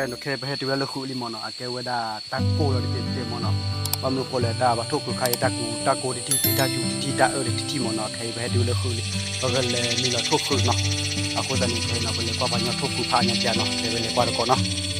ခဲအံၤပဟဲတုၤဝဲလၢဃုာ်လံမ့ၢ်နီၤ, အကဲဝဲဒၣ်တၢ်ကိၢ်လီၤတက့ၢ်တက့ၢ်မ့ၢ်နီၤ. ဘၣ်မနုၤဃိလဲၣ် တၢ်ဘၣ်ထိၣ်ဃုာ်ခါအံၤ တၢ်ကိၢ်တထံၣ် တၢ်စူၤတထံၣ် တၢ်အၢတထံၣ် တၢ်အၢတထံၣ်မ့ၢ်နီၤ. ခဲအံၤပဟဲတုၤဝဲလၢဃုာ်လံ, ပကလဲၤနုာ်လီၤထိၣ်ဃုာ်နီၤ. အဃိသတးန့ၣ် ခဲအံၤနီၤ ပလဲၤကွၢ်ပှၤကညီထိၣ်ဃုာ်ဖးအါညါကနီၤ, ကဲပလဲၤကွၢ်တကိးနီၤ.